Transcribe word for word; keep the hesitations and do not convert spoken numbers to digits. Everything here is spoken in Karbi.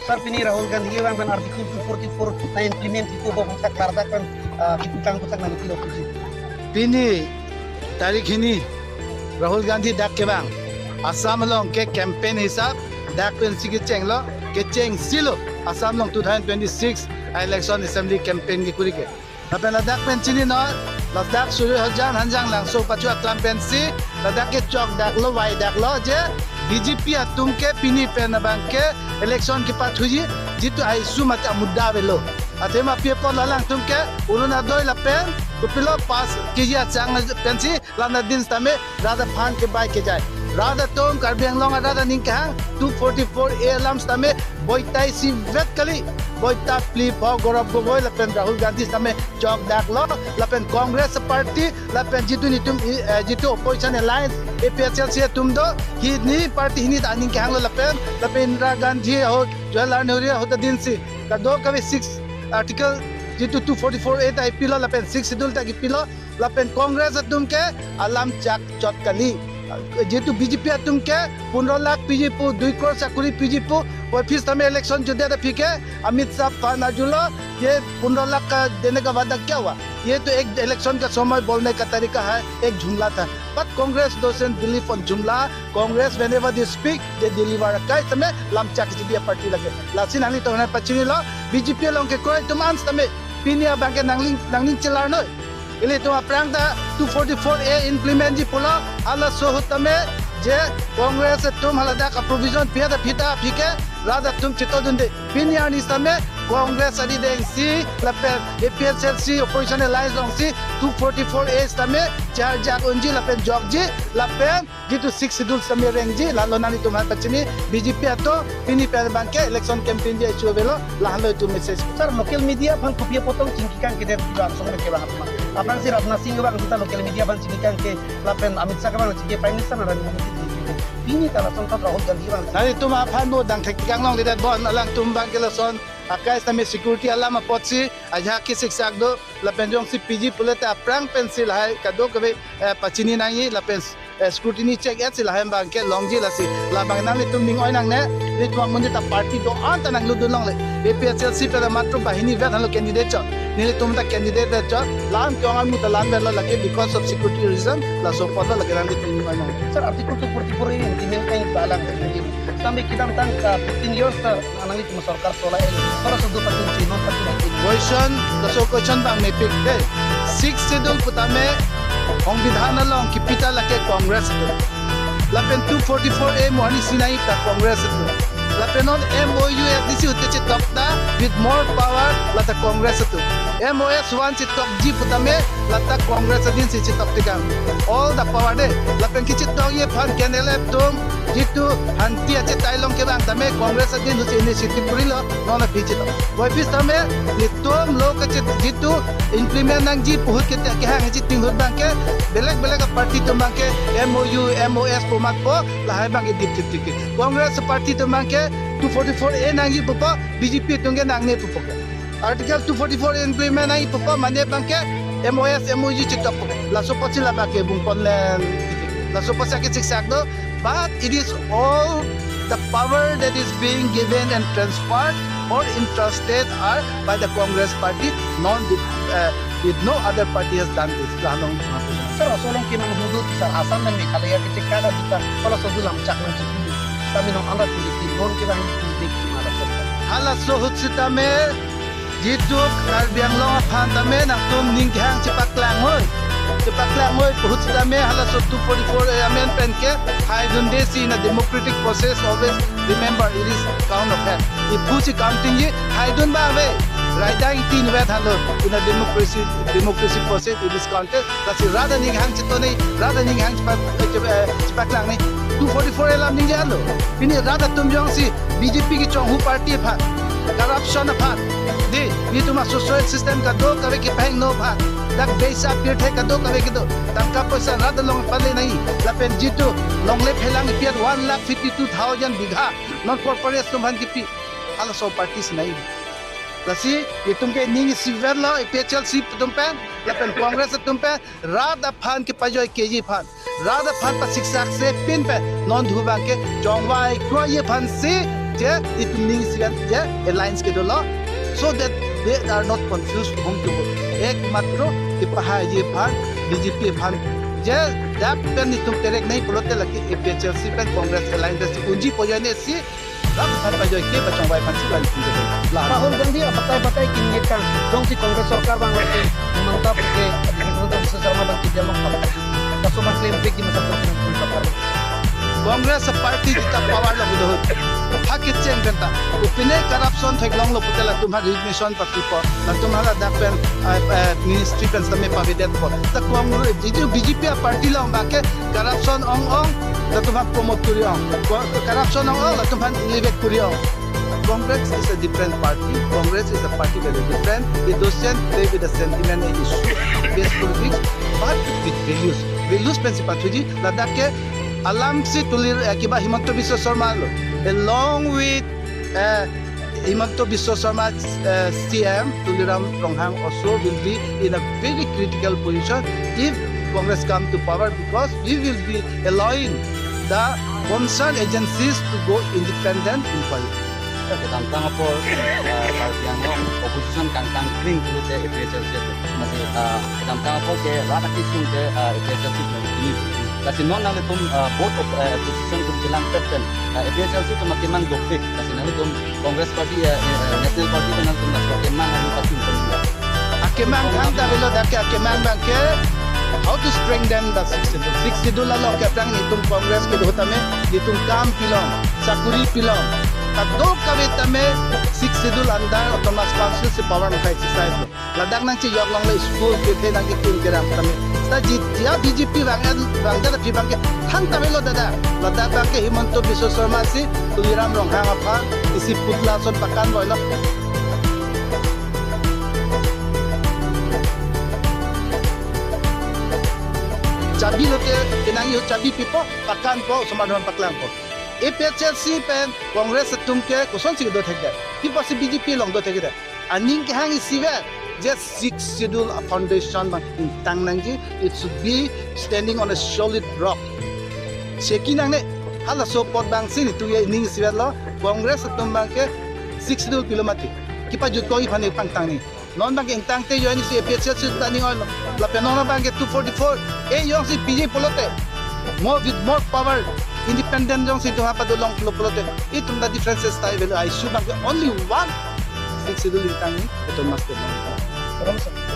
Sir, pini Rahul Gandhi abang pen Article two forty-four na implement kipu bo puthak klardak pen, ah, kipu kang puthak nang kilo puji. Pini tarik hini Rahul Gandhi dak kevang Assam along ke campaign hisap dak pensi kechenglo, kechengsi lo Assam along two thousand twenty-six election assembly campaign kekuri ke. Lapen ladak pen chininon, ladak Surjya Hanjang Langso pachu aklam pensi, ladak ke chokdaklo, vaidaklo je B J P atum ke pini pen abang ke election kepathuji, jitu a-issue mate amudda avelo. Athema pi apot alangtum ke Orunodoi lapen kopilo pass keji achang pensi, la nadin sitame rat aphan kebai kejai. Rat atum Karbi Anglong arat aning kehang two forty-four A alam sitame boitai sivet kali. Boita phli pho Gaurav Gogoi lapen Rahul Gandhi sitame chokdaklo, lapen Congress party lapen jitu netum, eh, jitu opposition alliance A P H L C atum do, hini party hini ta aning kehanglo lapen, lapen Indira Gandhi ahut, Jawaharlal Nehru ahut adinsi kadokave six article jitu two forty-four A ta kipilo lapen six schedule ta kipilo, lapen Congress atum ke alam chak chot kali. Jitu B J P atum ke pondro lakh piji pu, dui crore sakuri piji pu, office tame election jodi ada aphi ke Amit Shah aphan arjulo, ye pondro lakh ka dene ka wada kya hua? Ye to ek election ka samay bolne ka tarika hai, ek jhumla tha. But Congress doesn't believe on jhumla. Congress, whenever they speak, they deliver. Akai sitame lam chak G B party lake. Lasi nanglitum aphan pachinilo, B J P along kekroi atum an sitame pini abang ke nangning, nangning chelar noi. Ilitum aphrang ta two forty-four A implement ji pulo, halaso ahut tame je Congress atum haladak a-provision pi ada aphi ta aphi ke rat atum chetodunde. Pini arni sitame Congress adideng si lapen A P H L C opposition alliance along si two forty-four A sitame charjak unji lapen jokji lapen jitu six schedule sitame rengji, lalo nanglitum aphan pachini, B J P atum pini pen abang ke election campaign ji achu avelo, lahenlo itum message. Sir, local media aphan kopi apotong chingki kangkedet ilo angsong ke bang apma. Aphrangsi Rajnath Singh abang sita local media aphan chingki kangke lapen Amit Shah abang chingki, Prime Minister Narendra Modi chingki. Pini ta lason ta Rahul Gandhi abang. Nanglitum aphan mo dang thek kang longledet bon, alangtum abang ke lason akai sitame security alam apotsi ajahak kesiksak do, lapen jongsi piji pulote aphrang pensi lahai kadokave, eh, pachini nangji lapen, eh, scrutiny check-et si lahai abang ke longji. Lasi labang nanglitum ning oi nangne, nelitum amonit ta party do-an ta nanglut dun longle. A P H L C pen matro banghini vet henlo candidate chot. Nelitum ta candidate vet chot. La-an ke-ong amu ta la-an vetlo lake because of security reason. Laso apotlo lake nanglitum ning oi nangne. Sir, Article two forty-four A implement kang ta alang lagi. Sampai kedamtang, ah, fifteen years ta nanglitum sorkar sola el. Para sudu patung chinon patung chinon. Question, laso question abang mepik de. Six schedule putame, songbidhan along kipi ta lake Congress atum. Lapen two forty-four A mo arnisi nangji ta Congress atum. Lapen non M O U S D C ahut chetok ta with more power lata Congress atum. M O S one chetokji putame lata Congress adinsi chetok tekang. All the power de. Lapen kechetokji aphan K N L F atum jitu hanti achetai along kevang tame Congress adin ahutsi initiative kurilo, non aphi chetok. Puvoiphit tame nelitum lo kachet jitu implement nangji pu ahut ke kehang chiting ahut abang ke belek belek a-party atum abang ke M O U, M O S pu matpo, lahai abang ke diptip tik. Congress party atum abang ke two forty-four A nangji pupo, B J P atum ke nangne pupo ke. Article two forty-four implement nangji pupo, mane abang ke M O S, M O U chetok pupo. Laso apotsi labang ke bung ponlen. Laso apotsi akesiksak do. But it is all the power that is being given and transferred or entrusted are by the Congress party, not with, uh, with no other party has done this. Lahenlo. Sir, laso along ke nang hudu, sir, Assam dan Meghalaya ke chekada kita, kalau sodu lam chak nang chipi. Kami nang anda pilih pilih, non kita hanya pilih pilih, mana, sir? Halaso ahut sitame, jitu Karbi Anglong aphan tame nangtum ning kehang chepaklang noi. Chepaklang noi pu ahut sitame halaso two forty-four A amendment pen ke haidunde si, in a democratic process always remember it is count of head. Iphu si counting ji haidun abang ave. Raidang tin vet henlo in a democracy, democracy process it is counted. Lasi rat aning hang cheto nei, rat aning hang chepa-, eh, chepa-, eh, chepaklang nei. Two forty-four A alam ningje henlo. Pini rat atum jongsi B J P kechonghu party aphan, corruption aphan, di, nelitum a-social system kadokave kepahingno aphan, dak beisa pirthe kadokave kedo, tangka poisa rat along pale nangji, lapen jitu longle phelang ipiat one lakh fifty-two thousand bigha, non corporate atum aphan kipi, halaso party si nangji. Lasi itum ke ning isivet lo, A P H L C atum pen, lapen Congress atum pen, rat aphan kepajoi keji aphan, rat aphan pasiksak sepin pen, non thu abang ke chongvai kroiji aphansi je itum ning isivet je alliance kedolo, so that they are not confused whom to vote. Ekmatro kepahai ji aphan, B J P aphan, je dak pen itum terek nai pulote lake A P H L C pen Congress alliance si unji pojoine si dak aphan pajoike pachongvai aphan si lan si. Rahul Gandhi abatai batai kinye kang jongsi Congress sorkar bang lake Himanta ke Himanta Biswa Sarma bang ke dialog kap. Kaso bang claim pe ki masa Congress party jita power lo gitu. Hakit cheng penta. Upine corruption theklonglo putela tum ha resignation papipo. Latum hala dak pen, eh, eh, ministry pen sami pavedetpo. Ta Congress, jiju B J P a party along bake corruption ong-ong, latum ha promote kuri ong. Co-, corruption ong-ong, latum ha elevate kuri ong. Congress is a different party. Congress is a party very different. It doesn't play with the sentiment and issue, based politics, but with values. Values pen si pathuji, ladak ke alam si Tulir, eh, kiba Himanta Biswa Sarma lo, along with, eh, Himanta Biswa Sarma, uh, C M Tuliram Ronghang also will be in a very critical position if Congress come to power, because we will be allowing the concerned agencies to go independent inquiry. Kedamtang apor, uh, Karbi Anglong opposition kangkang kring pulote A P H L C. Lasi, uh, kedamtang apor ke rat akisung ke, uh, A P H L C ini. Lasi non nanglitum, uh, both of, uh, opposition atum chelang pet pen, uh, A P H L C atum akemang dopik. Lasi nanglitum Congress Party, eh, eh, National Party pen nangtum laso akemang nangtum patum patum. Akemang thangta avelo, dak ke akemang abang ke how to strengthen the Sixth Schedule. Sixth Schedule along ke aphrang nelitum Congress kedo tame nelitum kam pilong, sakuri pilong. Kadokave tame Sixth Schedule under Autonomous Council si power nangkai exercise lo. Ladak nangchejok longle, school kethe nangkekim keram tame. Ta ji, jia B J P vang en, vang jada pi abang ke thangta avelo dada. Ladak abang ke Himanta Biswa Sarma si Tuliram Ronghang aphan isi putla ason pakan boy lo. Chabi lote kenangji, chabi pipo, pakanpo, osomar aphan paklangpo. A P H L C pen Congress atum ke kosonsi do thekdet. Pi apotsi B J P along do thekdet. Aning kehang isivet je Sixth Schedule a foundation abang ingtang nangji, it should be standing on a solid rock. Seki nangne, halaso apot abang si nelitum aning isivet lo, Congress atum abang ke Sixth Schedule pilo mati. Kepajut ko-i aphan pangtang ni. Non abang ke ingtangte ajoine si A P H L C ta ning oi lo. Lapen non abang ke two forty-four A jongsi piji pulote, more with more power, independent jongsi itum ha pado longlo pulote, itum ta differences ta avelo. Issue abang ke only one, Sixth Schedule ingtang ni, itum must be long.